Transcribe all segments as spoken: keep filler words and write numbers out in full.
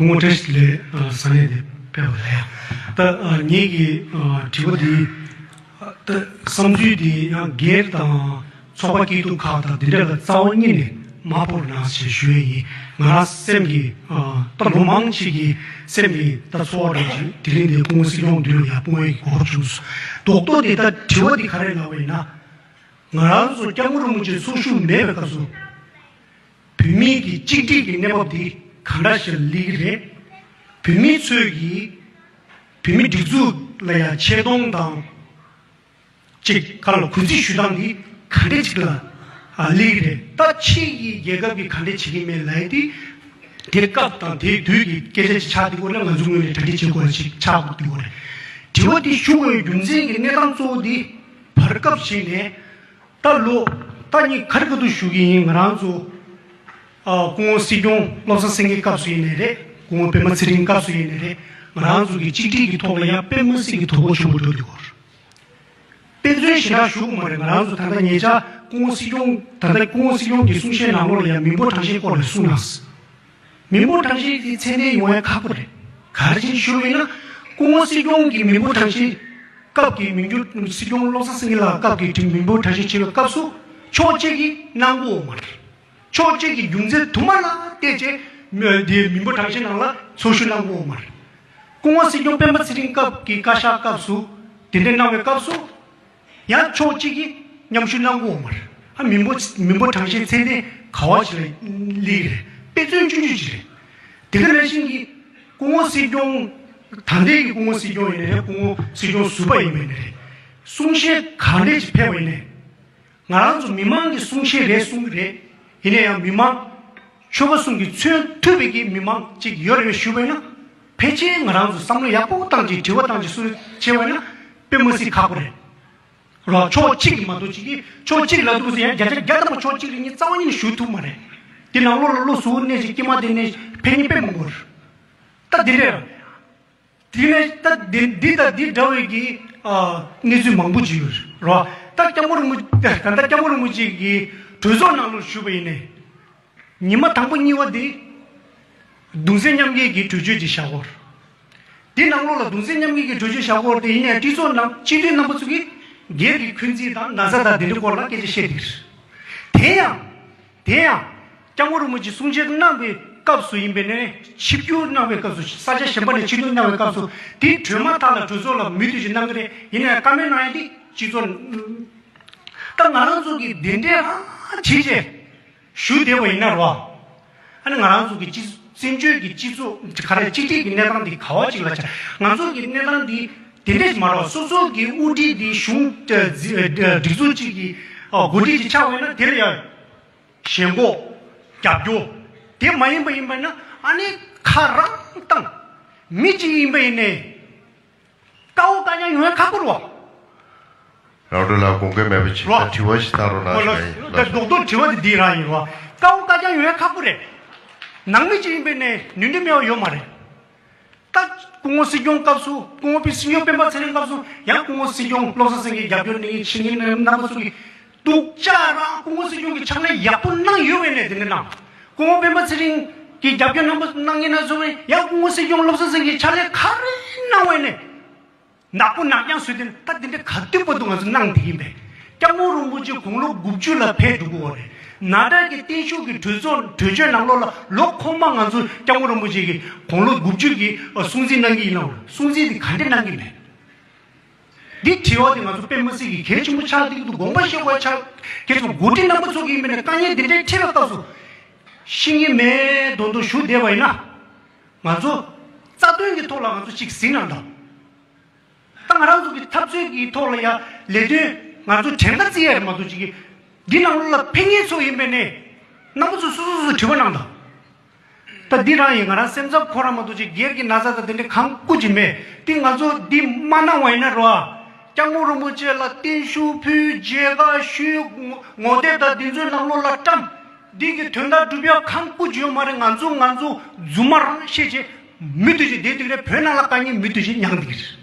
སྐུ་ངོ་བཀྲ་ཤིས་བདེ་ལེགས། ས་གནས་དེ་ཕེབས་པ་ལ་ཡ། ད་ངེད་ཀྱི་དྲི་བ་འདི་ད་བསམ་ཚུལ་འདི་ཡང་སྒེར་དང་ཚོགས་པ་སྐྱིད་སྡུག་ཁག་དང་འདི་འདྲ་ལ་རྩ་བ་ཉིད་ནས་མ་སྤོར་གནང་ཞེས་ཞུ་ཡས་ཡིན། ང་རང་སེམས་ཀྱི་ད་ལོ་མང་ཞིག་གི་སེམས་ཀྱི་ད་ཚོར་བ་རེད། དེ་རིང་འདིར་སྐུ་ངོ་སྲིད་སྐྱོང་མདུན་ལ་ཡ་སྐུ་ངོ་ཡི་གོ་སྐབས་བྱུང་སོང་། རྡོག་རྡོག་འདི་ད་དྲི་བ་འདི་ག་རེ་ལབ་པ་ཡིན་ན། ང་རང་ཚོ་སྐྱབས་མགོན་རིན་པོ་ཆེ་འཚོ་བཞུགས་མེད་པའི་སྐབས་སུ། བོད་མིའི་གི་གཅིག་སྒྲིལ་གྱི་གནས་བབ་འདི་གང་འདྲ་ཞིག་སླེབས་ཀྱི་རེད། བོད་མི་ཚོས་ཀྱི་བོད་མི་སྒྲིག་འཛུགས་ལ་ཡང་ཆེ་མཐོང་དང་གཅིག་ག་ལ་གུས་བརྩི་ཞུ་སྟངས་འདི་ག་འདྲ་ཅིག་ལ་ཨ་སླེབས་ཀྱི་རེད། ད་ཕྱི་ཡི་རྒྱལ་ཁབ་ཀྱིས་ག་འདྲ་བྱེད་ཀྱི་མེད་ལབ་ཡ་འདི་དེ་སྐབས་དང་དེའི་དུས་ཀྱི་སྐད་ཆ་ཅིག་ཆགས་འདུག་གོ་ལ། ང་ཚོ་ངོས་ནས་གྲ་སྒྲིག་བྱེད་དགོས་ཅིག་ཆགས་འདུག་གོ་རེད། དྲི་བ་འདི་ཞུ་དགོས་རྒྱུ་མཚན་གྱི་གནས་སྟངས་གཙོ་བོ་འདི་བར་སྐབས་ཤིག་ནས། ད་ལོ་ད་ཉིད་ག་རེ་ག་དུས་ཞུ་གི་ཡིན། ང་རང་ཚོ་ཨ་སྐུ་ངོ་སྲིད་སྐྱོང་བློ་བཟང་སེང་གེའི་སྐབས་སུ་ཡིན་ནའི་རེད། སྐུ་ངོ་སྤེན་པ་ཚེ་རིང་སྐབས་སུ་ཡིན་ནའི་རེད། ང་རང་ཚོ་གི་གཅིག་སྒྲིལ་གྱི་ཐོག་ལ་ཡང་དཔེ་མི་སྲིད་ཀྱི་དོ་ཕོག་ཆེན་པོ་འགྲོ་འདུག་གོ། དཔེ་མཚོན་ཞེ་དྲག་ཞུ་དགོས་མ་རེད། ང་རང་ཚོ་ད་ལྟ་ཉེ་ཆར་སྐུ་ངོ་སྲིད་སྐྱོང་ད་ལྟ་སྐུ་ངོ་སྲིད་སྐྱོང་གི་གསུང་བཤད་ནང་ལོགས་ལ་ཡང་མི་འབོར་གྲངས་ཆེན་སྐོར་ལ་གསུངས་གནང་། མི་འབོར་གྲངས་ཆེན་གྱི་མཚན་གནས་ཡོང་ཡ་ཁག་པོ་རེད། ག་རེ་བྱས་ཞུ་བ་ཡིན་ན། སྐུ་ངོ་སྲིད་སྐྱོང་གི་མི་འབོར་གྲངས་ཆེན་སྐབས་ཀྱི་མི་འགྱུར་སྲིད་སྐྱོང་བློ་བཟང་སེང་གེ་ལགས་སྐབས་ཀྱི་མི་འབོར་གྲངས་ཆེན་བྱེད་པའི་སྐབས་སུ་ཕྱོགས་གཅིག་གིས་གནང་གི་ཡོད་མ་རེད། ཕྱོགས་གཅིག་གིས་རྒྱུ་མཚན་དུ་མ་ལ་བལྟས་བྱས་མི་དེའི་མི་འབོར་གྲངས་ཆེན་ནང་ལ་ཚོགས་ཞུགས་གནང་གི་ཡོད་མ་རེད། སྐུ་ངོ་སྲིད་སྐྱོང་སྤེན་པ་ཚེ་རིང་སྐབས་ཀྱི་བཀའ་ཤག་སྐབས་སུ་དེ་འདྲ་གནང་བའི་སྐབས་སུ། ཡང་ཕྱོགས་གཅིག་གིས་མཉམ་ཞུགས་གནང་གི་ཡོད་མ་རེད། ཨ་མི་འབོར་མི་འབོར་གྲངས་ཆེན་མཚན་ལྡན་ག་བ་ཞིག་ལ་སླེབས་རེད། དཔེ་མཚོན་ཆུང་ཆུང་ཞིག་རེད། དེ་ག་ནང་བཞིན་གྱི་སྐུ་ངོ་སྲིད་སྐྱོང་ད་ལྟའི་གི་སྐུ་ངོ་སྲིད་སྐྱོང་ཡིན་ནའི་རེད། སྐུ་ངོ་སྲིད་སྐྱོང་ཟུར་པ་ཡིན་པ་ཡིན་ནའི་རེད། གསུང་བཤད་ག་འདྲས་ཞིག་ཕེབས་པ་ཡིན་ནའི། ང་རང་ཚོ་མི་མང་གི་གསུང་བཤད་རེད་གསུང་གི་རེད། ཡིན་ན་ཡང་མི་མང་ཆོལ་ཁ་གསུམ་གྱིས་མཚོན་ཐུབ་པའི་གི་མི་མང་ཅིག་ཡོད་རེད་པས་ཞུས་པ་ཡིན་ན། ཕལ་ཆེར་ང་རང་ཚོ་བསམ་བློ་ཡག་པོ་བཏང་ཅིག་དྲི་བ་བཏང་ཅིག་སུ་བྱས་པ་ཡིན་ན་དཔེ་མི་སྲིད་ཁག་པོ་རེད། རོ་ཕྱོགས་གཅིག་གིས་མ་གཏོགས་གཅིག་གིས་ཕྱོགས་གཅིག་ལ་འདུག་ཟེར་ཡང་བརྒྱ་ཆ་བརྒྱ་ཐམ་པ་ཕྱོགས་གཅིག་ལ་ངས་རྩ་བ་ཉིད་ནས་ཞུ་ཐུབ་མ་རེད། དེ་ནང་ལོགས་ལ་བློ་གཟུ་བོ་གནས་ཅིག་དཀྱིལ་མ་དེ་ནས་ཕན་ཉེ་དཔེ་མང་པོ་རེད། ད་འདི་འདྲས་རེད། དེ་ནས་ད་འདི་འདི་དང་འདི་འདྲ་བའི་གི་ཨ་གནས་ཚུལ་མང་པོ་ཅིག་ཡོད་རེད་རོ། ད་སྐྱབས་མགོན་རིན་པོ་ད་ད་སྐྱབས་མགོན་རིན་པོ་ཆེ་གི་གྲོས་ཚོགས་ནང་ལོགས་ཞུས་པ་ཡིན་ནའི། ཉི་མ་དང་པོ་གཉིས་པ་དེ་གདུང་སེམས་མཉམ་སྐྱེད་ཀྱི་གྲོས་ཆོད་ཅིག་བཞག་གོ། དེ་ནང་ལོགས་ལ་གདུང་སེམས་མཉམ་སྐྱེད་ཀྱི་གྲོས་ཆོད་བཞག་གོ་དེ་ཡིན་ནའི་སྤྱི་ཚོགས་ནང་སྤྱི་འཐུས་རྣམ་པ་ཚོ་གིས་སྒེར་གྱི་འཁོན་འཛིན་དང་ན་ཚ་དང་དེ་འདྲའི་སྐོར་ལ་སྐད་ཆ་བཤད་འདུག་རེད། དེ་ཡང་། དེ་ཡང་། སྐྱབས་མགོན་རིན་པོ་ཆེ་གསུང་བཤད་གནང་བའི་སྐབས་སུ་ཡིན་པས་ནས་ཆིབས་བསྒྱུར་གནང་བའི་སྐབས་སུ་ས་ཆ་གཞན་པ་ནས་ཆིབས་བསྒྱུར་གནང་བའི་སྐབས་སུ་དེའི་གྲོས་མ་དག་ལ་གྲོས་ཚོགས་ལ་མུ་མཐུད་ཅིག་གནང་གི་རེད། ཡིན་ནའི་བཀའ་མོལ་གནང་ཡ་དེ་སྤྱི་ཚོགས། ད་ང་རང་ཚོ་གིས་དེ་འདྲའི་ཧ་བྱས་རྗེས་ཞུ་བསྡད་པ་ཡིན་ན་རོ། ཨ་ནི་ང་རང་ཚོ་གི་སྤྱི་བཙན་བྱོལ་གྱི་སྤྱི་ཚོགས་ག་རེ་གཅིག་སྒྲིལ་གྱི་གནས་སྟངས་འདི་ག་བ་ཅིག་ལ་ཆགས། ང་ཚོ་གི་གནས་སྟངས་འདི་དེ་འདྲས་མ་རེད། སོ་སོ་གི་དབུ་ཁྲིད་འདི་གཞུང་སྒྲིག་འཛུགས་གཅིག་གི་འགོ་ཁྲིད་ཅིག་ཆགས་པ་ཡིན་ན་དེ་ལ་ཡང་། ཞེན་ཁོག་རྒྱབ་སྐྱོར། དེ་མ་ཡིན་པ་ཡིན་པ་ན་ཨ་ནི་ཁ་རང་བཏང་། མི་གཅིག་ཡིན་པ་ཡིན་ནའི། དཀའ་བ་དཀའ་རྐྱང་ཡོང་ཡ་ཁག་པོ་རེད་བ། རང་གྲོལ་ལ་དགོངས་འགལ་མེད་པ་ཅིག་རོ། ད་དྲི་བ་ཞིག་བཏང་རོགས་གནང་ཞུ་ཡ་ཡིན། ད་རྡོག་རྡོག་དྲི་བ་དེ་འདི་རང་ཡིན་རོ། དཀའ་བ་དཀའ་རྐྱང་ཡོང་ཡ་ཁག་པོ་རེད། ནང་མི་གཅིག་ཡིན་པ་ཡིན་ནའི་ནུས་འདྲི་མེད་པ་ཡོད་མ་རེད། ད་སྐུ་ངོ་སྲིད་སྐྱོང་སྐབས་སུ་སྐུ་ངོ་སྲིད་སྐྱོང་སྤེན་པ་ཚེ་རིང་སྐབས་སུ་ཡང་སྐུ་ངོ་སྲིད་སྐྱོང་བློ་བཟང་སེང་གེའི་རྒྱབ་སྐྱོར་གནང་མཁན་ཆིངས་ཡིག་རྣམ་པ་ཚོ་གིས་སྡུག་ཅག་རང་སྐུ་ངོ་སྲིད་སྐྱོང་གི་ཕྱག་ལས་ཡག་པོ་གནང་ཡོད་པས་ནས་དེ་འདྲ་གནང་། སྐུ་ངོ་སྤེན་པ་ཚེ་རིང་གི་རྒྱབ་སྐྱོར་རྣམ་པ་གནང་མཁན་ན་སོང་བས་ཡང་སྐུ་ངོ་སྲིད་སྐྱོང་བློ་བཟང་སེང་གེའི་ཕྱག་ལས་ག་རེ་གནང་བས་ནས་ནག་པོ་ནག་རྐྱང་བཟོས་ཏེ་ད་དེ་འདྲ་ག་དུས་བར་དུ་ང་ཚོ་གནང་བསྡད་ཀྱིན་པས། སྐྱབས་མགོན་རིན་པོ་ཆེ་དགུང་ལོ་དགུ་བཅུ་ལ་ཕེབས་འགྲོ་གི་ཡོད་རེད། ནཱ་ཌཱ་གི་བརྟན་བཞུགས་ཀྱི་གྲོས་ཚོགས་གྲོས་ཆོད་ནང་ལོགས་ལ་ལོ་ཁོ་མ་ང་ཚོ་སྐྱབས་མགོན་རིན་པོ་ཆེ་གི་དགུང་ལོ་དགུ་བཅུ་གི་སྲུང་བརྩི་གནང་གི་ཡིན་ནམ། སྲུང་བརྩི་དེ་ག་འདྲ་གནང་གི་མེད། འདི་དྲི་བ་དེ་ང་ཚོ་དཔེ་མི་སྲིད་ཀྱི་གལ་ཆེན་པོ་ཆགས་བསྡད་ཀྱི་འདུག་དགོངས་པ་བཞེས་དགོས་ཆགས་གལ་ཆེན་པོ། འགོ་ཁྲིད་རྣམ་པ་ཚོ་གིས་ཡིན་པས་ན་དཀའ་ངལ་འདི་འདྲའི་འཕྲད་པའི་སྐབས་སུ་ཤེས་ཀྱི་མེད་མདོག་མདོག་ཞུ་བསྡད་པ་ཡིན་ན། ང་ཚོ་རྩ་དོན་གྱི་ཐོག་ལ་ང་ཚོ་གཅིག་གཟིགས་གནང་དང་། ད་ང་རང་ཚོ་གི་འཐབ་རྩོད་ཀྱི་ཐོག་ལ་ཡ་ལས་དོན་ང་ཚོ་བྲན་ཁ་རྩི་ཡ་རེད་མ་གཏོགས་ཅིག་གི་འདི་ནང་ལོགས་ལ་ཕན་ངེས་ཚོ་ཡིན་པས་ནས་རྣམ་པ་ཚོ་སོ་སོ་སོ་སོ་དྲི་བ་གནང་དང་། ད་འདི་རང་ཡིན་ང་རང་སེམས་འཚབ་ཁོ་རང་མ་གཏོགས་ཅིག་སྒེར་གྱི་ན་ཚ་དང་དེ་འདྲ་གང་སྐུ་ཅིག་མེད། འདི་ང་ཚོ་འདི་མ་གནང་བ་ཡིན་ན་རོ། སྐྱབས་མགོན་རིན་པོ་ཆེ་ལ་བརྟན་བཞུགས་ཕུལ་མཇལ་ཁ་ཞུས་ངོ་དེབ་དང་འདི་ཚོའི་ནང་ལོགས་ལ་བཀྲམ། འདི་གི་དོན་དག་སྒྲུབ་ཡ་གང་སྐུ་ཅིག་ཡོད་མ་རེད། ང་ཚོ་ང་ཚོ་རྫུན་མ་རང་བཤད་བྱས། མི་འདུག་ཅེས་བསྡད་འདུག་རེད། བོད་ནང་ལ་དཀའ་ངལ་མི་འདུག་ཅེས་མྱངས་འདུག་རེད།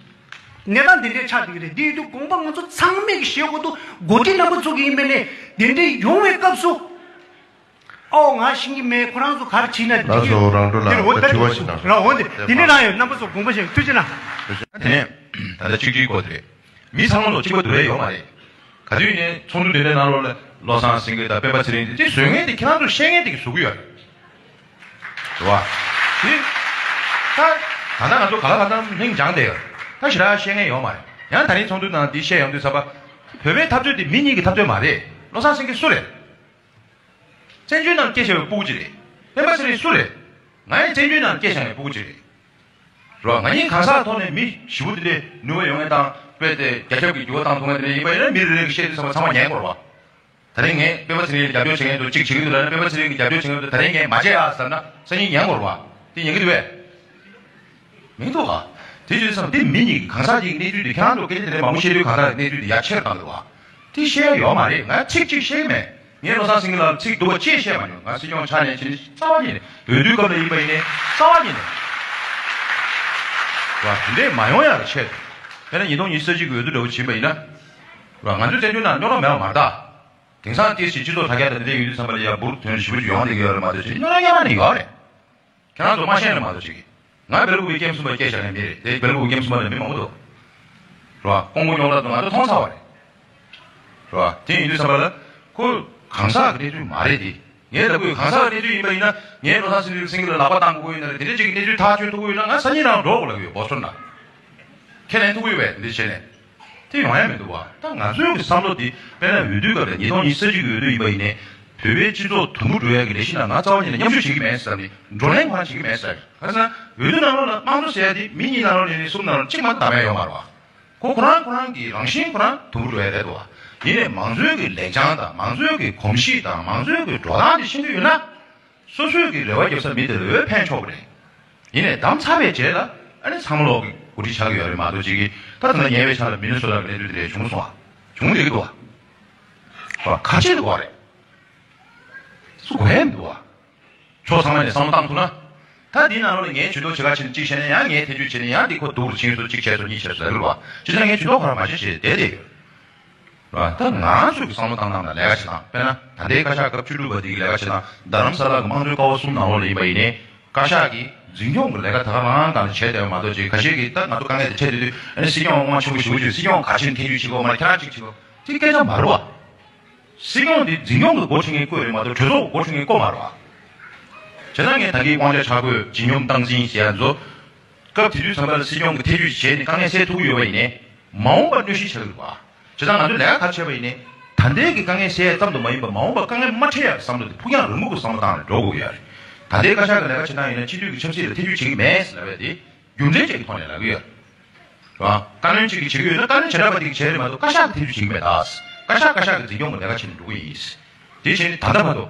གནས་སྟངས་འདི་འདྲའི་ཆགས་འདུག་རེད། འདི་ཡིན་དུས་དགོངས་པ་ང་ཚོ་ཚང་མས་ཀྱི་བཞེས་དགོས་འདུག་འགོ་ཁྲིད་རྣམ་པ་ཚོ་གི་ཡིན་པས་ནས་འདི་འདྲའི་ཡོང་བའི་སྐབས་སུ། ཨོ་ང་ཤེས་ཀྱི་མེད། ཁོ་རང་ཚོ་ག་རེ་བྲིས་ན་ལགས་སོ། རང་འགྲོ་ལ་དེར་འོ་ད་དྲི་བ་ཞིག་གནང་། རང་འོ་འདི་འདི་ནི་རང་ཡོད། རྣམ་པ་ཚོ་དགོངས་པ་བཞེས། ཐུགས་རྗེ་གནང་། དེ་ནས་ད་ལྟ་གཅིག་གཅིག་གོ་དེ་རེད། མི་ཚང་མ་ལོ་གཅིག་པ་སྡུག་རེ་ཡོད་མ་རེད། ག་དུས་ནས་ཚོགས་འདུ་འདི་འདྲའི་ནང་ལོགས་ལ་བློ་བཟང་སེང་གེ་དང་སྤེན་པ་ཚེ་རིང་དེ་བཟོས་མཁན་དེ་ཁྱེད་རང་ཚོ་བཤད་མཁན་དེ་གིས་བཟོ་གི་ཡོད་རེད། རེད་བ། དེ་ད་ད་ལྟ་ང་ཚོ་ག་ལ་ག་ལ་སྙིང་རྗེ་བསྡད་ཡོད། ད་ཞེ་དྲག་བཤད་མཁན་ཡོད་མ་རེད། ཡང་ད་རིང་ཚོགས་འདུ་ནང་འདི་བཤད་ཡོང་དུས་ཙམ་པ། བོད་པའི་འཐབ་རྩོད་དེ་མི་གཉིས་ཀྱི་འཐབ་རྩོད་མ་རེད། བློ་བཟང་སེང་གེ་སུ་རེད། བཙན་བྱོལ་ནང་སྐྱེས་བཞག་པའི་སྤུ་གུ་ཅིག་རེད། སྤེན་པ་ཚེ་རིང་སུ་རེད། ང་ཡང་བཙན་བྱོལ་ནང་སྐྱེས་བཞག་པའི་སྤུ་གུ་ཅིག་རེད། རེད་བ། ང་གཉིས་གང་ཟག་ཐོག་ནས་མི་ཞེ་པོ་དེ་འདྲའི་ནུས་པ་ཡོད་མཁན་དང་། དཔེ་དེ་རྒྱ་ཁྱབ་ཀྱི་འགྱུར་བ་བཏང་ཐུབ་མཁན་དེ་འདྲ་ཡིན་པ་ཡིན་ན། མི་རེ་རེ་གིས་བཤད་དུས་ཙམ་པ་ཚང་མ་ཉན་དགོས་རེད་བ། ད་རིང་ངས་སྤེན་པ་ཚེ་རིང་ལ་རྒྱབ་སྐྱོར་བྱེད་མཁན་ཚོ་གཅིག་བྱེད་ཀྱི་འདུག་ལབ་ན། སྤེན་པ་ཚེ་རིང་གིས་རྒྱབ་སྐྱོར་བྱེད་མཁན་ཚོ་ད་རིང་ངས་མ་བྱེད་ཨ་ཟེར་ན་སང་ཉིན་ཉན་དགོས་རེད་བ། དེ་ཉན་གྱི་འདུག་བས། མི་འདུག་ག། དེ་བྱས་ཙང་དེ་མི་གཉིས་ཀྱི་གང་ཟག་གཅིག་གི་གནས་ཚུལ་དེ། ཁྱེད་རང་ཚོ་སྐད་ཆ་དེ་འདྲ་མང་པོ་བཤད་དུས་གང་ཟག་གི་གནས་ཚུལ་དེ་ཡར་ཆེ་རུ་བཏང་འདུག་ག། དེ་བཤད་ཡ་ཡོད་མ་རེད། ང་ཚིག་གཅིག་བཤད་ཀྱི་མེད། ངས་བློ་བཟང་སེང་གེ་ལགས་ལ་ཚིག་སྡུག་པ་གཅིག་བཤད་མ་མྱོང་། ང་སྲིད་སྐྱོང་ཆགས་ནས་ཕྱིན་ནས་རྩ་བ་ཉིད་ནས། འོས་བསྡུའི་སྐབས་ལ་ཡིན་པ་ཡིན་ནའི་རྩ་བ་ཉིད་ནས། རེད་བ། དེ་འདྲས་མ་ཡོང་ཡ་ལ་ཆེད་དུ། དཔེར་ན་ཉིས་སྟོང་ཉི་ཤུ་རྩ་གཅིག་གི་འོས་བསྡུ་འདྲ་བོ་ཕྱིན་པ་ཡིན་ན། རེད་བ། ང་ཚོའི་བཙན་བྱོལ་ནང་རྙོག་དྲ་མེད་པ་མ་རེད་ད། དེང་སང་ཏོག་ཙམ་སྤྱི་ཚོགས་དྲ་རྒྱ་དང་དེ་འདྲས་ཡོད་དུས་ཙམ་པ་ལ་ཡ་འབུར་ཐོན་ཞེ་པོ་ཅིག་ཡོང་བསྡད་ཀྱི་ཡོད་རེད་མ་གཏོགས་ཅིག་རྙོག་དྲ་ཡོད་མ་རེད། ཡོད་རེད། ཁྱེད་རང་ཚོ་མ་ཤེས་ན་མ་གཏོགས་ཅིག་ང་སྦེལ་ཀོབ་ཀྱི་ཀེམ་གསུམ་པར་སྐྱེས་བཞག་མཁན་མི་རེད་དེ། སྦེལ་ཀོབ་ཀྱི་ཀེམ་གསུམ་པ་ལ་མི་མང་པོ་འདུག་རེད་བ། ཀོང་པོ་རྙོག་དྲ་དང་ང་ཚོ་མཐོང་ཚར་བ་རེད། རེད་བ། དེ་ཡིན་དུས་ཙམ་པ་ལ་ཁོ་གང་ཟག་གི་གནས་ཚུལ་མ་རེད་དེ། ངས་ལབ་དགོས་ཡོད། གང་ཟག་གི་གནས་ཚུལ་ཡིན་པ་ཡིན་ན། ངས་བློ་བཟང་སེང་གེ་ལ་ལག་པ་བཏང་དགོས་ཀྱི་ཡོད་ན་རེད། དེ་འདྲ་ཅིག་གི་གནས་ཚུལ་ཐག་གཅོད་ཐུབ་ཀྱི་ཡོད་ན། ང་སང་ཉིན་རང་འགྲོ་དགོས་ལབ་ཀྱི་ཡོད། བོ་སོ་ན། ཁས་ལེན་ཐུབ་ཀྱི་ཡོད་པས་འདི་བྱས་ནས། དེ་ཡོང་ཡ་མི་འདུག་བ། ད་ང་ཚོའི་གི་བསམ་བློ་འདི་དཔེར་ན་འོས་བསྡུའི་སྐབས་ལ་ཉིས་སྟོང་ཉི་ཤུ་རྩ་གཅིག་གི་འོས་བསྡུ་ཡིན་པ་ཡིན་ནའི། བོད་པའི་སྤྱི་ཚོགས་དུམ་བུ་འགྲོ་ཡ་གི་ལས་གཞི་ནང་ང་རྩ་བ་ཉིད་ནས་མཉམ་ཞུགས་བྱེད་ཀྱི་མེད་ཟེར་ནས། བགྲོ་གླེང་ཁོ་རང་བྱེད་ཀྱི་མེད་ཟེར། ག་ཟེར་ན་འོས་བསྡུ་ནང་ལོགས་ལ་དམངས་གཙོ་ཟེར་ཡ་དེ་མི་གཉིས་ནང་ལོགས་ནས་གསུམ་ནང་ལོགས་གཅིག་མ་གཏོགས་བདམས་ཡ་ཡོད་མ་རེད་བ། ཁོ་ཁོ་རང་ཁོ་རང་གི་རང་བཞིན་ཁོ་རང་དུམ་བུ་འགྲོ་ཡ་རེད་འདུག་བ། ཡིན་ནའི་མང་གཙོའི་གི་ལེགས་བྱང་དང་མང་གཙོའི་གི་གོམས་གཤིས་དང་མང་གཙོའི་གི་འགྲོ་སྟངས་དེ་ཤེས་ཀྱི་ཡོད་ན། སོ་སོའི་གི་རེ་བ་རྒྱབ་ས་མི་དེར་འོས་འཕེན་ཆོག་གི་རེད། ཡིན་ནའི་བདམས་ཚར་བའི་རྗེས་ལ་ཨ་ནི་ཚང་མ་ལོག་གི་འགོ་ཁྲིད་ཆགས་ཀྱི་ཡོད་རེད་མ་གཏོགས་ཅིག་གི། ད་ད་ལྟ་ཉེ་བའི་ཆར་ལ་མི་ནི་སོ་ཊ་གི་གནས་ཚུལ་དེ་འདྲ་བྱུང་སོང་བ། བྱུང་བསྡད་ཀྱི་འདུག་བ། ག་ཆེ་འདུག་བ་རེད། སུ་གོ་ཡ་མི་འདུག་བ། ཕྱོགས་ཚང་མ་ནས་བསམ་བློ་བཏང་ཐུབ་ན། ད་འདིའི་ནང་ལོགས་ལ་ངས་ཇུས་གཏོགས་བྱེད་ག་ཕྱིན་གཅིག་བྱས་ནས། ཡང་ངས་ཐེ་ཇུས་བྱས་ནས། ཡང་འདི་ཁོ་སྡུག་རུ་ཕྱིན་སོང་། གཅིག་བྱས་སོང་། གཉིས་བྱས་སོང་ལབ་ཀྱི་རེད་བ། བྱས་ཙང་ངས་ཇུས་གཏོགས་ག་རེ་མ་བྱེད་བྱས་བསྡད་བསྡད་ཡོད། རེད་བ། ད་ང་ཚོས་ཀྱི་བསམ་བློ་བཏང་སྟངས་དང་ལས་ཀ་བྱེད་སྟངས། དཔེར་ན་ད་ལྟའི་བཀའ་ཤག་སྐབས་བཅུ་དྲུག་པ་འདི་གི་ལས་ཀ་བྱེད་སྟངས། རྡ་རམ་ས་ལ་གི་དམངས་གཙོའི་ཀ་བ་གསུམ་ནང་ལོགས་ལ་ཡིན་པ་ཡིན་ནའི། བཀའ་ཤག་གིས་འཛིན་སྐྱོང་གི་ལས་ཀ་ད་ག་རང་སྒང་ལ་བྱས་བསྡད་པ་མ་གཏོགས་ཅིག། ཁ་ཤས་ཀྱིས་ད་ང་ཚོ་དཀའ་ངལ་དེ་འཕྲད་དུས་དུས། ཨ་ནི་སྲིད་སྐྱོང་དབང་ཆེན་པོ་ཞེ་པོ་ཅིག། སྲིད་སྐྱོང་ག་རེ་བྱས་ནས་ཐེ་ཇུས་བྱེད་དགོས་མ་རེད། ཁྱེད་རང་གཅིག་བྱེད་དགོས། དེ་སྐད་ཆ་མ་རེད་བ། སྲིད་སྐྱོང་དེ་འཛིན་སྐྱོང་གི་འགོ་ཁྲིད་མཁན་བསྐོས་རེད་མ་གཏོགས་གྲོས་ཚོགས་ཀྱི་འགོ་ཁྲིད་མཁན་བསྐོས་མ་རེད་བ། བྱས་ཙང་ངས་ད་གིན་དབང་ཆ་ཆ་བགོས། ཇི་སྙོམས་སྟངས་འཛིན་ཟེར་ཡ་ཚོ། སྐབས་དེ་དུས་ཙམ་པ་ལ་སྲིད་སྐྱོང་གིས་ཐེ་ཇུས་བྱས་ནས་དཀའ་ངལ་སེལ་ཐུབ་ཀྱི་ཡོད་པ་ཡིན་ནའི། མ་འོངས་པར་གནོད་གཞི་ཆགས་ཀྱི་རེད་བ། བྱས་ཙང་ང་ཚོས་ལས་ཀ་ག་རེ་བྱས་པ་ཡིན་ནའི། ད་ལྟའི་གི་དཀའ་ངལ་སེལ་ཡ་ཙམ་དུ་མ་ཡིན་པར་མ་འོངས་པར་དཀའ་ངལ་མ་འཕྲད་ཡ་གི་བསམ་བློ་དེ། ཕུགས་རྒྱང་རིང་པོ་གི་བསམ་བློ་བཏང་ནས་འགྲོ་དགོས་ཀྱི་ཡོད་རེད། ད་ལྟའི་བཀའ་ཤག་གི་ལས་ཀ་བྱེད་སྟངས་ཡིན་ན། སྤྱི་འཐུས་ཀྱི་ཆབ་སྲིད་ལ་ཐེ་ཇུས་བྱེད་ཀྱི་མེད་ཟེར་ལབ་ཡ་དེ་རྒྱུ་མཚན་ཅིག་གི་ཐོག་ནས་ལབ་ཀྱི་ཡོད་རེད། རེད་བ། བཀའ་བློན་གཅིག་གིས་བྱེད་ཀྱི་ཡོད་ན་བཀའ་བློན་བྱེ་བྲག་པ་དེ་གིས་བྱས་རེད་མ་གཏོགས། བཀའ་ཤག་གིས་ཐེ་ཇུས་བྱེད་ཀྱི་མེད་ད། བཀའ་ཤག་བཀའ་ཤག་གི་འཛིན་སྐྱོང་གི་ལས་ཀ་བྱས་ནས་འགྲོ་གི་ཡིན། དེ་བྱས་ནས་ད་ལྟ་བར་དུ།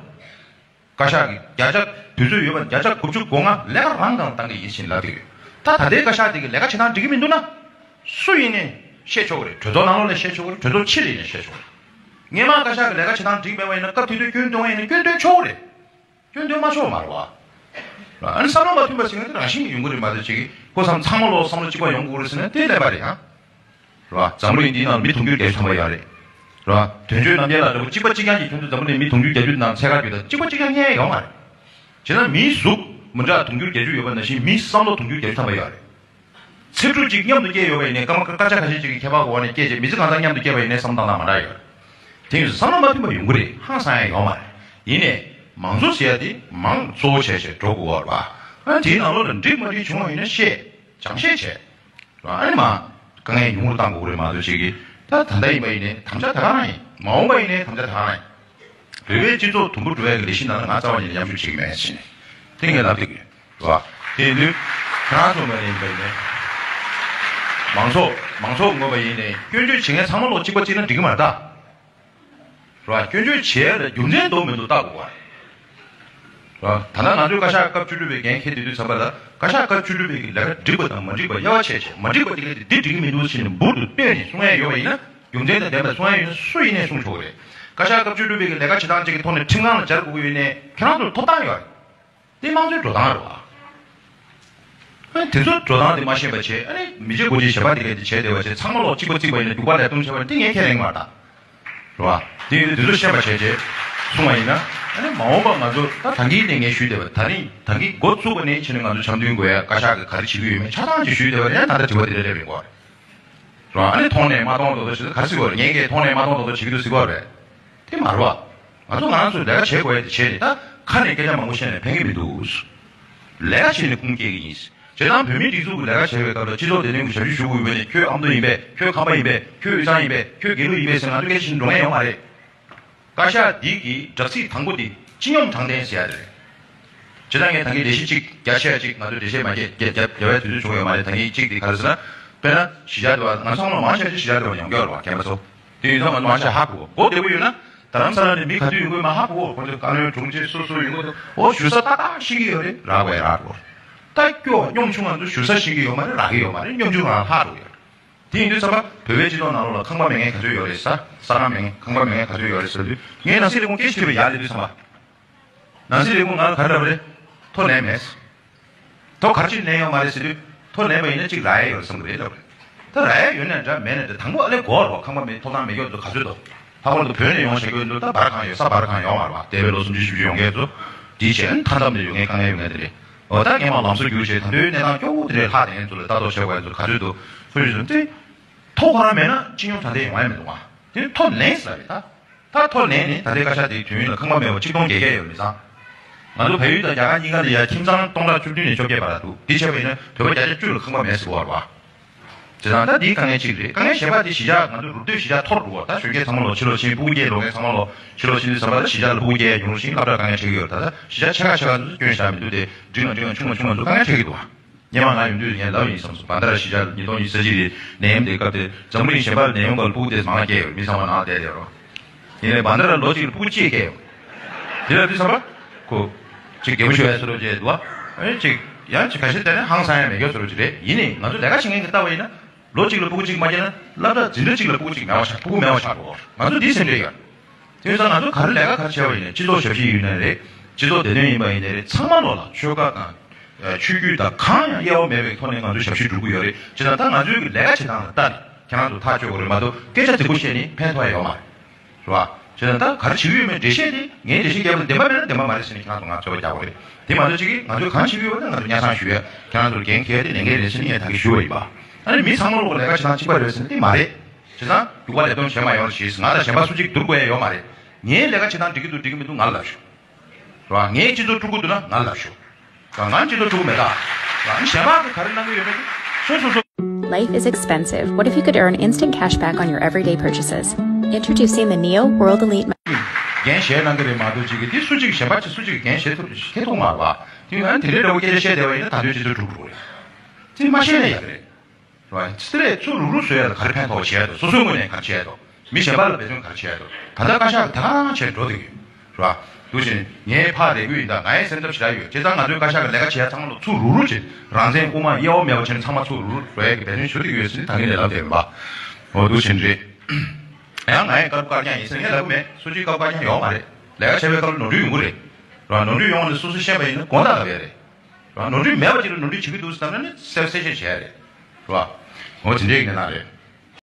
བཀའ་ཤག་གིས་བརྒྱ་ཆ་དུས་ཚོད་ཡོད་པ་བརྒྱ་ཆ་དགུ་བཅུ་གོ་ལྔ་ལས་ཀ་རང་སྒང་བཏང་གི་ཡིན་ཞེས་ལབ་ཀྱི་ཡོད། ད་ད་ལྟའི་བཀའ་ཤག་དེ་གི་ལས་ཀ་བྱེད་སྟངས་འགྲིག་གི་མི་འདུག་ན། སུ་ཡིན་ནའི་བཤད་ཆོག་གི་རེད། གྲོས་ཚོགས་ནང་ལོགས་ནས་བཤད་ཆོག་གི་རེད། གྲོས་ཚོགས་ཕྱི་ལ་ཡིན་ནའི་བཤད་ཆོག་གི་རེད། སྔོན་མ་བཀའ་ཤག་གི་ལས་ཀ་བྱེད་སྟངས་འགྲིག་མེད་པ་ཡིན་ན། སྐབས་དེ་དུས་སྐྱོན་འདོན་པ་ཡིན་ན་སྐྱོན་འདོན་ཆོག་གི་རེད། སྐྱོན་འདོན་མ་ཆོག་མ་རེད་བ། ཨ་ནི་བསམ་བློ་མ་མཐུན་པ་ཟེར་མཁན་དེ་རང་བཞིན་གྱིས་ཡོང་གི་རེད་མ་གཏོགས་ཅིག་གིས། ཁོ་བསམ་ཚང་མ་ལོག་བསམ་བློ་གཅིག་པ་ཡོང་དགོས་རེད་ཟེར་ན་དེ་ཀླད་པ་རེད་ཨང་། རེད་བ། འཛམ་གླིང་འདིའི་ནང་ལ་མི་དུང་ཕྱུར་བརྒྱད་ཅུ་ཐམ་པ་ཡོད་རེད། རེད་བ། དོན་གཅོད་རྣམ་རྒྱལ་ལགས་འདྲ་བོ་གཅིག་པ་གཅིག་རྐྱང་གཅིག་ཁྱོད་ཚོ་འཛམ་བུ་གླིང་མི་དུང་ཕྱུར་བརྒྱད་ཅུ་ནང་ཚད་བཀག་རྒྱུ་དང་གཅིག་པ་གཅིག་རྐྱང་རྙེད་ཡོད་མ་རེད། བྱས་ན་མིའི་གཟུགས་མི་འདྲ་དུང་ཕྱུར་བརྒྱད་ཅུ་ཡོད་པ་ནང་བཞིན་མིའི་བསམ་བློ་དུང་ཕྱུར་བརྒྱད་ཅུ་ཐམ་པ་ཡོད་རེད། ཚིག་འབྲུ་གཅིག་མཉམ་དུ་སྐྱེས་ཡོད་པ་ཡིན་ནའི། སྐར་མ་སྐར་ཆ་ཁ་ཤས་ཅིག་གི་ཁྱད་པར་འོག་ནས་སྐྱེས་བྱས། མི་ཚེ་གང་ཚང་མཉམ་དུ་སྐྱེས་པ་ཡིན་ནའི་བསམ་སྟངས་དང་མ་འདྲ་ཡོད་རེད། དེ་ཡིན་ཙང་བསམ་བློ་མ་མཐུན་པ་ཡོང་གི་རེད། ཧང་སང་ཡ་ཡོད་མ་རེད། ཡིན་ནའི་མང་གཙོ་ཟེར་ཡ་དེ་མང་གཙོ་བྱས་བྱས་འགྲོ་དགོས་པ་རེད་བ། ཨ་ནི་དེའི་ནང་ལོགས་ལ་འགྲིག་མ་འགྲིག་བྱུང་བ་ཡིན་ན་བཤད། སྦྱང་བཤད་བྱས། ཨ་ནི་མ་དཀའ་ངལ་ཉུང་རུ་གཏང་དགོས་ཀྱི་རེད་མ་གཏོགས་ཅིག་གིས། ད་ད་ལྟ་ཡིན་པ་ཡིན་ནའི་དམ་བཅའ་ད་ག་རང་ཡིན། མ་འོངས་པ་ཡིན་ནའི་དམ་བཅའ་ད་ག་རང་ཡིན། བོད་པའི་སྤྱི་ཚོགས་དུམ་བུར་འགྲོ་ཡ་གི་ལས་གཞི་ནང་ལ་ང་རྩ་བ་ཉིད་ནས་མཉམ་ཞུགས་བྱེད་ཀྱི་མེད་ཟེར་ནས་དེ་ངས་ལབ་བསྡད་ཀྱི་ཡོད། རེད་བ། དེ་ཡིན་དུས་ཁྱེད་རང་ཚོ་ངོས་ནས་ཡིན་པ་ཡིན་ནའི། མང་ཚོགས་མང་ཚོགས་ངོས་པ་ཡིན་ནའི་སྐྱོན་བརྗོད་བྱེད་མཁན་ཚང་མ་ལོག་གཅིག་པ་གཅིག་ན་འགྲིག་གི་མ་རེད་ད། རེད་བ། སྐྱོན་བརྗོད་བྱས་ལ་རྒྱུ་མཚན་འདུག་མི་འདུག་བལྟ་དགོས་པ་རེད། རེད་བ། ད་ལྟ་ང་ཚོའི་བཀའ་ཤག་སྐབས་བཅུ་དྲུག་པའི་འགན་འཁྱེར་བསྡད་དུས་ཙམ་པ་ལ། བཀའ་ཤག་སྐབས་བཅུ་དྲུག་པའི་གི་ལས་ཀ་འགྲིག་པ་དང་མ་འགྲིག་པ་དབྱེ་བ་ཕྱེ་བྱས། མ་འགྲིག་པ་དེ་ག་དེ་འདི་འགྲིག་གི་མི་འདུག་ཟེར་ནས་འབུར་དུ་བཏོན་ནས་གསུང་ཡ་ཡོད་པ་ཡིན་ན། རྒྱུ་མཚན་དང་ལྡན་པ་གསུང་ཡ་ཡོད་ན་སུ་ཡིན་ནས་གསུང་ཆོག་གི་རེད། བཀའ་ཤག་སྐབས་བཅུ་དྲུག་པའི་གི་ལས་ཀ་བྱེད་སྟངས་ཅིག་གི་ཐོག་ནས་ཁྲིམས་ཁང་ལ་སྦྱར་དགོས་ཀྱི་ཡོད་ནའི་ཁྱེད་རང་ཚོར་ཐོབ་ཐང་ཡོད་རེད། དེ་དམངས་གཙོའི་འགྲོ་སྟངས་རེད་བ། ཨ་ནི་དེ་ཚོའི་འགྲོ་སྟངས་དེ་མ་ཤེས་པ་བྱས། ཨ་ནི་མི་བྱེད་དགོས་བྱེད་བྱེད་པ་དེ་གས་དེ་བྱས་བསྡད་པ་བྱས། ཚང་མ་ལོག་གཅིག་པ་གཅིག་པ་ཡིན་ན་རྒྱུག་པ་ལས་གཏོང་བྱས་པ་དེ་ངས་ཁས་ལེན་གྱི་མ་རེད་ད། རེད་བ། དེ་ཡིན་དུས་དེ་ཚོ་ཤེས་པ་བྱས་བྱས་གསུང་བ་ཡིན་ན། ཨ་ནི་མ་འོངས་པ་ང་ཚོ་ད་ད་གིན་ནས་ངས་ཞུས་བསྡད་པ། ད་རིང་ད་གིན་འགོ་བཙུགས་པ་ནས་ཕྱིན་ནས་ང་ཚོ་འཆམ་མཐུན་དགོས་ཡ། བཀའ་ཤག་གིས་ག་རེ་བྱེད་ཀྱི་ཡོད་མེད་ཆ་ཚང་ཅིག་ཞུས་བསྡད་པ་རེད། ད་ལྟ་དྲི་བ་དེ་འདྲ་སླེབས་ཡོང་གི་རེད། རོ། ཨ་ནི་མཐོང་ནས་མ་མཐོང་མདོག་མདོག་བྱེད་དུས་ག་རེ་ཟེར་གྱི་ཡོད་རེད། ངས་ངས་མཐོང་ནས་མ་མཐོང་མདོག་མདོག་བྱེད་ཀྱི་འདུག་ཟེར་གྱི་ཡོད་རེད། དེ་མ་རེད་བ། ང་ཚོ་ང་རང་ཚོས་ལས་ཀ་བྱེད་དགོས་ཡ་དེ་བྱས་ནས། ད་ཁ་ནས་སྐད་ཆ་མང་པོ་བཤད་ནས་ཕན་གྱི་མི་འདུག། ལས་ཀ་བྱས་ནས་ཁུངས་སྐྱེལ་གྱི་ཡིན། བྱས་ཙང་བོད་མིའི་སྒྲིག་འཛུགས་ཀྱི་ལས་ཀ་བྱེད་པའི་སྐབས་ལ་སྤྱི་ཚོགས་བདེ་དོན་གྱི་ཞབས་ཞུ་ཞུ་དགོས་ཡོད་པ་ནས། ཁྱོད་ཨ་མདོ་ཡིན་པས། ཁྱོད་ཁམས་པ་ཡིན་པས། ཁྱོད་དབུས་གཙང་ཡིན་པས། ཁྱོད་དགེ་ལུགས་ཡིན་པས་ཟེར་ང་ཚོ་སྐད་ཆ་བཤད་འགྲོ་མཁན་ཡོད་མ་རེད། བཀའ་ཤག་འདི་གི་དྲ་ཚིགས་དང་པོ་འདི་སྤྱི་སྙོམས་དྲང་བདེན་ཟེར་ཡ་དེ་རེད། ཇི་ལྟར་ངས་ད་གིན་འགྲེལ་བཤད་གཅིག་རྒྱ་ཆེ་བ་གཅིག། ང་ཚོས་འགྲེལ་བཤད་མ་རྒྱག་རྒྱག་རྒྱག་རྒྱག་པའི་དུས་ཚོད་བྱུང་ཡོད་མ་རེད། ད་གིན་གཅིག་འདི་ག་རེ་ཟེར་ན། དཔེར་ན་གཞིས་ཆགས་དེ་བ། ང་ཚང་མ་མང་ཆེ་ཆེ་གཞིས་ཆགས་དེ་བ་ཡོང་གི་ཡོད་རེད་བ། རྒན་པ་ཚོ། དེ་ཡིན་ཙང་ང་ཚོ་མང་ཆེ་ཧ་གོ། མགོ་བདེ་པོ་ཡོད་ན། རྡ་རམ་ས་ལ་ནས་མི་ག་དུས་ཡོང་གི་ཡོད་མ་ཧ་གོ། ཁོ་ཚོའི་བཀའ་བློན་དྲུང་ཆེ་སུ་སུ་ཡོང་གི་འདུག། འོ་ཞུ་ས་ཏག་ཏག་ཤེས་ཀྱི་ཡོད་རེད། རག་པ་ཡ་རག་གོ། ད་སྐྱོ་བ་གཉོམ་ཆུང་། ང་ཚོ་ཞུ་ས་ཤེས་ཀྱི་ཡོད་མ་རེད། རག་གི་ཡོད་མ་རེད། གཉོམ་ཆུང་རང་ལྷག་འགྲོ་གི་ཡོད་རེད། དེ་ཡིན་དུས་ཙམ་པ་བོད་པའི་སྤྱི་ཚོགས་ནང་ལོགས་ལ་ཁང་པ་མེད་མཁན་ག་ཚོད་ཡོད་རེད་ཟེར། ས་ཁང་མེད་མཁན་ཁང་པ་མེད་མཁན་ག་ཚོད་ཡོད་རེད་ཟེར་དུས། ངས་ནང་སྲིད་ལས་ཁུངས་སྐད་ཆ་དྲིས་པ་ཡར་སླེབས་དུས་ཙམ་པ། ནང་སྲིད་ལས་ཁུངས་ང་ལ་ག་རེ་ལབ་པ་རེད། ཐོ་ལེན་མེད། ཐོ་ག་རེ་བྱས་ལེན་ཡོད་མ་རེད་ཟེར་དུས། ཐོ་ལེན་པ་ཡིན་ན་གཅིག་རག་ཡས་ཡོད་བསམ་གི་རེད་ལབ་པ་རེད། ད་རག་ཡས་ཡོད་ན་འདྲ་མེད་ན་འདྲ། དང་པོ་ཨ་ལས་གོ་བར་བ། ཁང་པ་མེད། ཐོབ་ཐང་མེད་མཁན་ཚོ་ག་ཚོད་འདུག། ལྷག་པར་དུ་བོད་ནས་ཡོང་བཞག་མཁན་ཚོ་ད་སྦ་ར་ཁང་ཡོད། ས་སྦ་ར་ཁང་ཡོད་མ་རེད་བ། འདས་པའི་ལོ་སུམ་ཅུ་བཞི་བཅུ་ཡོང་མཁན་ཚོ་འདི་བྱས་ཨ་ནི་མཐའ་མཚམས་ནས་ཡོང་མཁན་དཀའ་ངལ་ཡོད་མཁན་དེ་རེད། འོ་ད་སྔོན་མ་ལམ་བཟོ་བསྒྱུར་བྱས། ད་དུང་གནས་སྟངས་སྐྱོ་བོ་དེ་འདྲའི་ལྷག་བསྡད་མཁན་ཚོ་ལ་ལྟ་རྟོག་བྱེད་དགོས་མཁན་ཚོ་ག་ཚོད་འདུག། ཁོ་ཚོས་དེ་ཐོ་ཁོ་རང་མེད་ན་སྤྱི་སྙོམས་དྲང་བདེན་ཡོང་ཡ་མི་འདུག་བ། དེ་ནི་ཐོ་ལེན་ཟེར་བ་རེད་ད། ད་ཐོ་ལེན་ནས་ད་ལྟའི་བཀའ་ཤག་དེའི་དུས་ཡུན་ལ་ཁང་པ་མེད་པ་ཆིག་སྟོང་བརྒྱད་བརྒྱ་ཡོད་མི་ཚང་། ང་ཚོ་བལ་ཡུལ་དང་རྒྱ་གར་གཉིས་ཀ་ལ་ཡ་ཁྱིམ་ཚང་སྟོང་ཕྲག་བཅུ་བདུན་ནས་བཅོ་བརྒྱད་བར་དུ་འདུག། འདི་བྱས་པ་ཡིན་ན་བོད་པ་བརྒྱ་ཆ་བཅུ་ལ་ཁང་པ་མེད་ཟེར་གོ་བ་རེད་བ། བྱས་ཙང་ད་འདི་དཀའ་ངལ་གཅིག་རེད། དཀའ་ངལ་གཞན་པ་དེ་གཞིས་ཆགས་ང་ཚོ་རུབ་སྟོད་གཞིས་ཆགས་མཐོ་རུ་འགྲོ་བ། ད་གཞོན་སྐྱེས་ཚང་མ་ལོག་ཕྱི་ལོགས་ཕྱིན། སྤུ་གུ་སྐྱེས་ལོག་མཁན་ཚང་མ་ལོག་ཕྱི་ལོགས་ཕྱིན་དུས་ཙམ་པ་ད་གཞིས་ཆགས་ལ་སྤུ་གུ་སྐྱེ་ཡ་ཉུང་རུ་ཕྱིན། སློབ་གྲྭ་དཀའ་ངལ་འཕྲད་ཀྱི་ཡོད་རེད། ད་ད་གཞིས་ཆགས་ཆེ་ཁག་ཆེ་ཁག་ཚོ་སྐྱོན་བཞག་མི་འདུག་སྟེ། འབྲིང་ལ་འབྲིང་བ་ཆུང་ལ་ཆུང་བ་ཚོ་དཀའ་ངལ་འཕྲད་ཀྱི་འདུག་བ། སྔོན་མ་ང་ཡོང་དུས་ངས་ལབ་ཡིན་བསམ་སོང་། བྷན་དྷ་ར་གཞིས་ཆགས་ཉིས་སྟོང་ཉི་ཤུ་རྩ་གཅིག་རེད། ནད་ཡམས་དེ་སྐབས་དེ་འཛམ་བུ་གླིང་གཞན་པ་ལ་ནད་ཡོང་སྐབས་ལ་སྤུ་གུ་དེ་མང་བ་སྐྱེས་ཡོད། མི་ཚང་མ་ནང་བསྡད་བསྡད་རོགས། ཡིན་ནའི་བྷན་དྷ་ར་ལོ་གཅིག་ལ་སྤུ་གུ་གཅིག་སྐྱེས་ཡོད། དེ་ལབ་དུས་ཙམ་པ་ཁོ་ཅིག་རྒན་པོ་ཤོར་ཡ་བཟོ་འདྲ་བྱས་འདུག་བ། ཨེ་ཅིག་ཡང་ཅིག་ཁ་ཤས་བལྟས་ན་ཧང་སང་ཡ་མེད་རྒྱུ་བཟོ་འདྲ་ཅིག་རེད། ཡིན་ནའི་ང་ཚོ་ལས་ཀ་བྱེད་མཁན་གྱིས་ལྟ་བ་ཡིན་ན། ལོ་གཅིག་ལ་སྤུ་གུ་གཅིག་མ་སྐྱེས་ན་སློབ་གྲྭ་འཛིན་གྲྭ་གཅིག་ལ་སྤུ་གུ་གཅིག་མེད་པ་ཆགས་འགྲོ་གི་རེད། ང་ཚོ་འདི་སེམས་ཁྲལ་ཡོད། དེ་ཡིན་ཙང་ང་ཚོ་ག་རེ་ལས་ཀ་ག་རེ་བྱས་པ་ཡིན་ནའི། སྤྱི་ཚོགས་ཞབས་ཕྱི་ཡིན་ན་རེད། སྤྱི་ཚོགས་བདེ་དོན་ཡིན་པ་ཡིན་ན་རེད། ཚང་མ་ལོག་ལ་ཆོལ་ཁ་དང་། ཨ། ཆོས་བརྒྱུད་དང་གང་ཡང་དབྱེ་བ་མེད་པའི་ཐོག་ནས་ང་ཚོས་ཞབས་ཕྱི་སྒྲུབ་ཀྱི་ཡོད་རེད། བྱས་ཙང་ད་ང་ཚོའི་གི་ལས་ཀ་བྱེད་སྟངས་ལ་ལྟ་ནས་ཁྱེད་རང་ཚོ་ཐག་གཅོད་དགོས་རེད་མ་གཏོགས། སྐད་ཆ་རྫིག་པོ་བཤད་ནས་ཕན་ཐོགས་ཡ་ཡོད་མ་རེད། རེད་བ། བྱས་ཙང་ད་ག་རེ་བྱེད་ཀྱི་ཡོད་མེད་འགྲེལ་བཤད་དེ་ངས་འགྲེལ་བཤད་བརྒྱབ་ན་བདེན་པ་མེད་ན་བདེན་པ་མ་རེད་ཟེར་ནས་ཁྱེད་རང་ཚོ་ང་ཚོད་པ་རྒྱག་དགོས་རེད། དེ་མ་གཏོགས་ཅིག་གིས་ང་ཚོས་གང་བྱེད་ཀྱི་ཡོད་པ་དེ་ང་ཚོས་སྙན་སེང་ཞུ་ཡ། ཁྱེད་རང་ཚོར་འགན་འཁྱེར་ཏེ་ལས་འགན་རེད་ཟེར་ནས་ངས་ད་གིན་ཞུས་པ་ཡིན་པ། ཨ་ནི་མི་ཚང་མ་ལོག་ལས་ཀ་བྱེད་སྟངས་གཅིག་པ་རེད་ཟེར་ན་དེ་མ་རེད། བྱས་ཙང་རྒྱུག་པ་ལས་དོན་བྱེད་མ་ཡོང་ཞེས་ང་དང་གཞན་པ་སུ་གཅིག་བསྡུར་དགོས་ཡ་ཡོད་མ་རེད། ངའི་ལས་ཀ་བྱེད་སྟངས་འགྲིག་གི་འདུག་འགྲིག་གི་མི་འདུག་ང་ལ་ལབ་ཤོག། རེད་བ། ངའི་སྤྱི་ཚོགས་དཀྲུག་གི་འདུག་ན་ང་ལ་ལབ་ཤོག། རེད་བ། ང་སྤྱི་ཚོགས་དཀྲུག་གི་མེད་ད། རེད་བ། ཨ་ནི་གཞན་པ་གིས་ག་རེ་གནང་གི་ཡོད་མེད་དེ་སོ་སོ་སོ། Life is expensive. What if you could earn instant cash back on your everyday purchases? Introducing the Neo World Elite Money. འགན་བཞེས་གནང་གི་རེད་མ་གཏོགས་ཅིག་གིས་དེ་སུ་གཅིག་གཞན་པ་ཅིག་སུ་གཅིག་གིས་འགན་བཞེས་ཐུབ་ཁེལ་ཐུབ་མ་རེད་བ། དེ་ཡང་དེ་འདྲའི་འདྲ་བོ་སྐད་ཆ་བཤད་བསྡད་པ་ཡིན་ན་ད་དུང་སྤྱི་ཚོགས་དཀྲུག་འགྲོ་གི་རེད། དེ་མ་བཤད་ན་ཡག་གི་རེད། རེད་བ། དེ་ཚོ་རུག་རུག་བཟོ་ཡ་ལ་ག་རེ་ཕན་ཐོགས་བྱས་འདུག། སོ་སོའི་ངོས་ནས་ག་རེ་བྱས་འདུག། མི་གཞན་པ་ལ་འབད་བརྩོན་ག་རེ་བྱས་འདུག། ད་ལྟ་བཀའ་ཤག་གིས་དེ་ག་རང་བྱས་འགྲོ་བསྡད་ཀྱི་ཡོད། རེད་བ། འདུག་བྱས་ནས་ངའི་ཕར་རེ་སྐུལ་ཡིན། ད་ང་ཡི་སེམས་འཚབ་ཞེ་དྲག་ཡོད། བྱས་ཙང་ང་ཚོའི་བཀའ་ཤག་གི་ལས་ཀ་བྱེད་ཡ་ཚང་མ་ལ་ཚུར་རུག་རུག་བྱས། རང་བཙན་དབུ་མ་དབྱེ་བ་མེད་པ་བྱས་ནས་ཚང་མ་ཚུར་རུག་རུག་འགྲོ་ཡ་གི་འབད་བརྩོན་ཞུ་བསྡད་ཀྱི་ཡོད་ཟེར་ནས་ད་གིན་ནས་ལབ་བསྡད་ཡོད་པ། འོ་འདུག་བྱས་ནས་རེད། ཡང་ང་ཡི་དཀར་པོ་དཀར་རྐྱང་ཡིན་ཟེར་ངས་ལབ་གི་མེད། སུ་གཅིག་དཀར་པོ་དཀར་རྐྱང་ཡོད་མ་རེད། ལས་ཀ་བྱེད་པའི་སྐབས་ལ་ནོར་འཁྲུལ་ཡོང་གི་རེད། རེད་བ། ནོར་འཁྲུལ་ཡོང་བ་ནི་སོ་སོས་ཤེས་པ་ཡིན་ན་དགོངས་དག་ལབ་ཡ་རེད། རེད་བ། ནོར་འཁྲུལ་མེད་པ་ཅིག་ལ་ནོར་འཁྲུལ་བྱེད་ཀྱི་འདུག་བསམ་ན་ནི་གསལ་གསལ་བཤད་བྱས་རེད། རེད་བ། འོ་དེ་འདྲའི་གནས་སྟངས་རེད།